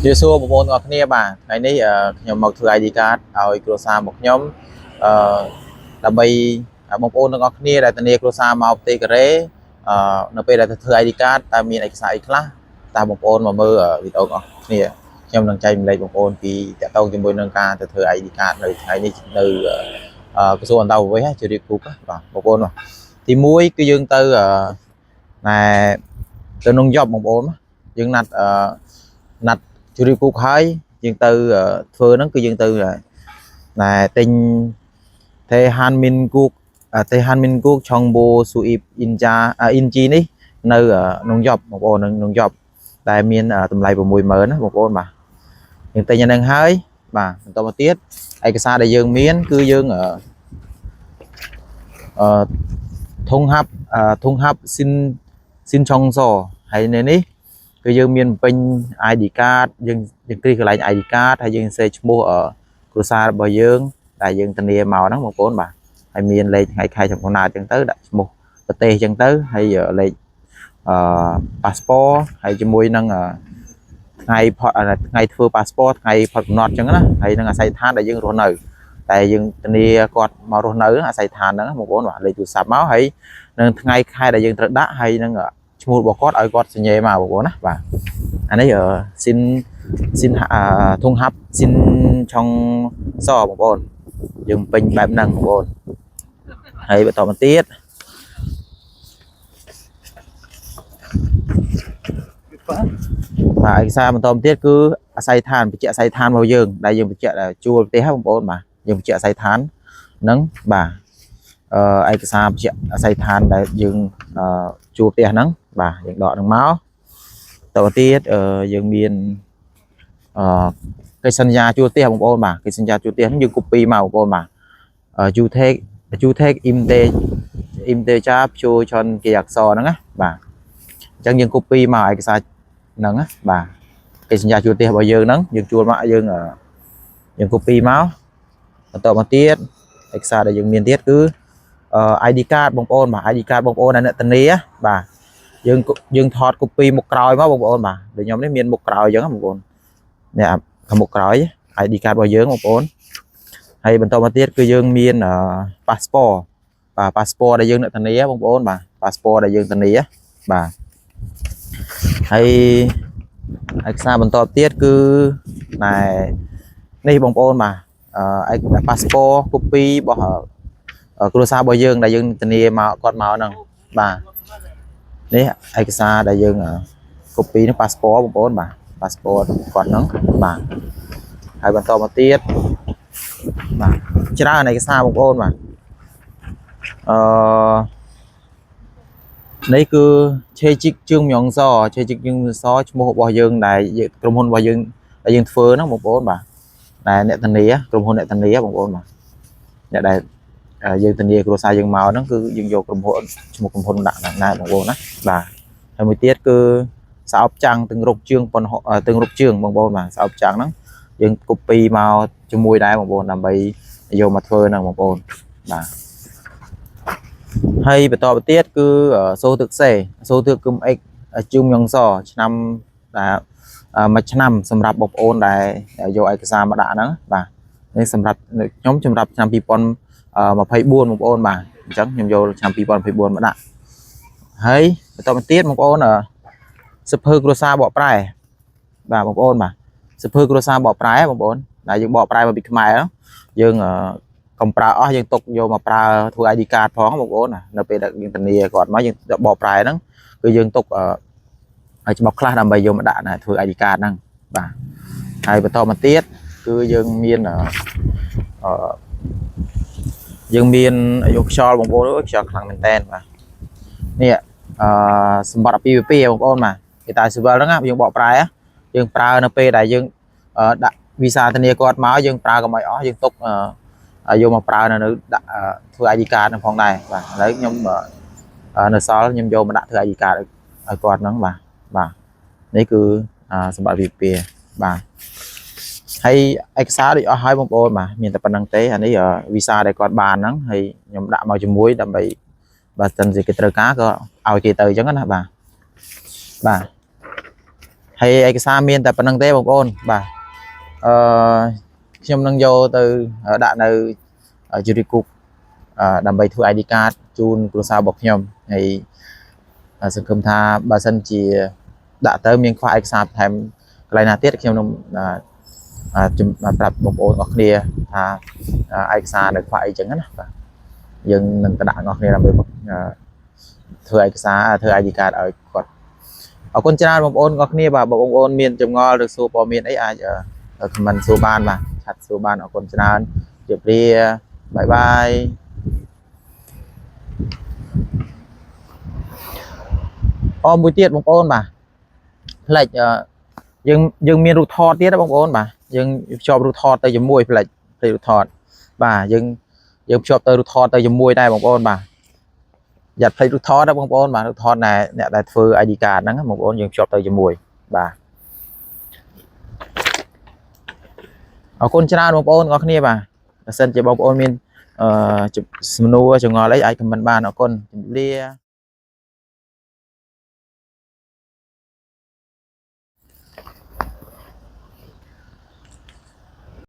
ជម្រាបសួរបងប្អូនទាំងអស់គ្នាបាទថ្ងៃនេះខ្ញុំមកធ្វើ ID card ឲ្យគ្រួសាររបស់ខ្ញុំអឺដើម្បីបងប្អូនទាំងអស់គ្នាដែលធានាគ្រួសារមកប្រទេសកូរ៉េនៅពេលដែលទៅធ្វើ ID card តើមានឯកសារអីខ្លះតើបងប្អូនមកមើលវីដេអូទាំងអស់គ្នាខ្ញុំនឹងចែករំលែកបងប្អូនពីតាក់ទងជាមួយនឹងការទៅធ្វើ ID card នៅថ្ងៃនេះនៅក្រសួងអន្តោប្រវេសន៍출입국បាទបងប្អូនបាទទី1គឺយើងទៅណែទៅ농협បងប្អូនយើងណាត់ណាត់ 출입국ហើយយើងទៅធ្វើហ្នឹងគឺយើងទៅណែទិញ 대한민국 대한민국 정보 수입 인자 인지 នេះនៅ농협បងប្អូននៅ농협ដែលមានតម្លៃ60000ណាបងប្អូនបាទយើងទិញអាហ្នឹងហើយបាទបន្តមកទៀតឯកសារដែលយើងមានគឺយើងអឺ통합 통합 신 신청서 ហើយនៅនេះគឺយើងមានពេញ ID card យើងយើងគ្រីសកន្លែង ID card ហើយយើងសេឈ្មោះគ្រួសាររបស់យើងដែលយើងធានាមកហ្នឹងបងប្អូនបាទហើយមានលេខថ្ងៃខែឆ្នាំកំណើតអញ្ចឹងទៅដាក់ឈ្មោះប្រទេសអញ្ចឹងទៅហើយលេខអឺ passport ហើយជាមួយនឹងថ្ងៃផុតថ្ងៃធ្វើ passport ថ្ងៃផុតកំណត់អញ្ចឹងណាហើយនឹងអាស័យដ្ឋានដែលយើងរស់នៅតែយើងធានាគាត់មករស់នៅអាស័យដ្ឋានហ្នឹងបងប្អូនបាទលេខទូរស័ព្ទមកហើយនឹងថ្ងៃខែដែលយើងត្រូវដាក់ហើយនឹងឈ្មោះរបស់គាត់ឲ្យគាត់សញ្ញេមកបងប្អូនណាបាទអានេះ신 신 통합 신청서 បងប្អូនយើងពេញបែបហ្នឹងបងប្អូនហើយបន្តមកទៀត បាទឯកសារបន្តមកទៀតគឺអាស័យដ្ឋានបញ្ជាក់អាស័យដ្ឋានរបស់យើងដែលយើងបញ្ជាក់ដែលជួលផ្ទះហ្នឹងបងប្អូនបាទយើងបញ្ជាក់អាស័យដ្ឋានហ្នឹងបាទឯកសារបញ្ជាក់អាស័យដ្ឋានដែលយើងជួលផ្ទះហ្នឹងបាទយើងដកហ្នឹងមកតទៅទៀតយើងមានកិច្ចសន្យាជួលផ្ទះបងប្អូនបាទកិច្ចសន្យាជួលផ្ទះហ្នឹងយើង copy មកបងប្អូនបាទ 주택 주택 임대 임대차 표준계약서 ហ្នឹងណាបាទអញ្ចឹងយើង copy មកឯកសារហ្នឹងណាបាទកិច្ចសន្យាជួលផ្ទះរបស់យើងហ្នឹងយើងជួលមកយើងយើង copy មកបន្តមកទៀតឯកសារដែលយើងមានទៀតគឺ ID card បងប្អូនបាទ ID card បងប្អូនដែលអ្នកធានាបាទយើងយើងថត copy មុខក្រោយមកបងប្អូនបាទដូចខ្ញុំនេះមានមុខក្រោយអញ្ចឹងបងប្អូននេះខាងមុខក្រោយ ID card របស់យើងបងប្អូនហើយបន្តមកទៀតគឺយើងមាន passport បាទ passport ដែលយើងអ្នកធានាបងប្អូនបាទ passport ដែលយើងធានាបាទហើយឯកសារបន្តទៀតគឺណែនេះបងប្អូនបាទឯក passport copy របស់គ្រួសាររបស់យើងដែលយើងធានាមកគាត់មកហ្នឹងបាទនេះឯកសារដែលយើង copy នេះ passport បងប្អូនបាទ passport គាត់ហ្នឹងបាទហើយបន្តមកទៀតបាទច្រើនឯកសារបងប្អូនបាទនេះគឺ 재직증명서 재직증명서 ឈ្មោះរបស់យើងដែលក្រុមហ៊ុនរបស់យើងដែលយើងធ្វើហ្នឹងបងប្អូនបាទដែលអ្នកធានាក្រុមហ៊ុនអ្នកធានាបងប្អូនបាទអ្នកដែលយើងធានាគ្រួសារយើងមកហ្នឹងគឺយើងយកក្រុមហ៊ុនឈ្មោះក្រុមហ៊ុនដាក់ហ្នឹងដែរបងប្អូនណាបាទហើយមួយទៀតគឺ사업장 등록증 ប៉ុន 등록증 បងប្អូនបាទ 사업장 ហ្នឹងយើង copy មកជាមួយដែរបងប្អូនដើម្បីយកមកធ្វើហ្នឹងបងប្អូនបាទហើយបន្តទៅទៀតគឺ소득세 소득금액 증명서 ឆ្នាំដែលមួយឆ្នាំសម្រាប់បងប្អូនដែលយកឯកសារមកដាក់ហ្នឹងបាទនេះសម្រាប់ខ្ញុំសម្រាប់ឆ្នាំ2024បងប្អូនបាទអញ្ចឹងខ្ញុំយកឆ្នាំ2024មកដាក់ហើយបន្តមកទៀតបងប្អូនសៀវភៅគ្រួសារបកប្រែបាទបងប្អូនបាទសៀវភៅគ្រួសារបកប្រែបងប្អូនដែលយើងបកប្រែមកពីខ្មែរយើងកុំប្រើអស់យើងទុកយកមកប្រើធ្វើ ID card ផងបងប្អូនណានៅពេលដែលយើងធានាគាត់មកយើងបកប្រែហ្នឹងគឺយើងទុកឲ្យច្បាប់ខ្លះដើម្បីយកមកដាក់ណាធ្វើ ID card ហ្នឹងបាទហើយបន្តមកទៀតគឺយើងមានអឺយើងមានយកខ្យល់បងប្អូនអើយខ្យល់ខ្លាំងមែនតើបាទនេះសម្បត្តិអាពាហ៍ពិពាហ៍បងប្អូនបាទគេតាស៊ីវិលហ្នឹងយើងបកប្រែយើងប្រើនៅពេលដែលយើងដាក់វីសាធានាគាត់មកយើងប្រើកុំឲ្យអស់យើងទុកយកមកប្រើនៅដាក់ធ្វើ ID card ហ្នឹងផងដែរបាទឥឡូវខ្ញុំនៅសល់ខ្ញុំយកមកដាក់ធ្វើ ID card ឲ្យគាត់ហ្នឹងបាទបាទនេះគឺសម្បត្តិអាពាហ៍ពិពាហ៍បាទហើយឯកសារដូចអស់ហើយបងប្អូនបាទមានតែប៉ុណ្្នឹងទេអានេះវីសាដែលគាត់បានហ្នឹងហើយខ្ញុំដាក់មកជាមួយដើម្បីបើសិនជាគេត្រូវការក៏ឲ្យគេទៅអញ្ចឹងណាបាទបាទ ហើយឯកសារមានតែប៉ុណ្្នឹងទេបងប្អូនបាទអឺខ្ញុំនឹងយកទៅដាក់នៅជូរីគុកដើម្បីធ្វើ ID card ជូនគ្រួសាររបស់ខ្ញុំហើយសង្ឃឹមថាបើសិនជាដាក់ទៅមានខ្វះឯកសារបន្ថែមកន្លែងណាទៀតខ្ញុំនឹងប្រាប់បងប្អូនអរគ្នាថាឯកសារនៅខ្វះអីចឹងណាបាទយើងនឹងទៅដាក់អស់គ្នាដើម្បីធ្វើឯកសារធ្វើ ID card ឲ្យគាត់អរគុណច្រើនបងប្អូនអរគ្នាបាទបងប្អូនមានចម្ងល់ឬសួរព័ត៌មានអីអាច comment សួរបានបាទ chat សួរបានអរគុណច្រើនជម្រាបលា bye bye អមួយទៀតបងប្អូនបាទផ្លេចយើងយើងមានរូបថតទៀតណាបងប្អូនបាទយើងភ្ជាប់រូបថតទៅជាមួយផ្លេចផ្លេចរូបថតបាទយើងយើងភ្ជាប់ទៅរូបថតទៅជាមួយដែរបងប្អូនបាទយ៉ាត់ផ្លេចរូបថតណាបងប្អូនបាទរូបថតណែអ្នកដែលធ្វើ ID card ហ្នឹងបងប្អូនយើងភ្ជាប់ទៅជាមួយបាទអរគុណច្រើនបងប្អូនអរគ្នាបាទបើសិនជាបងប្អូនមានអឺសំណួរចម្ងល់អីអាច comment បានអរគុណជម្រាបលា។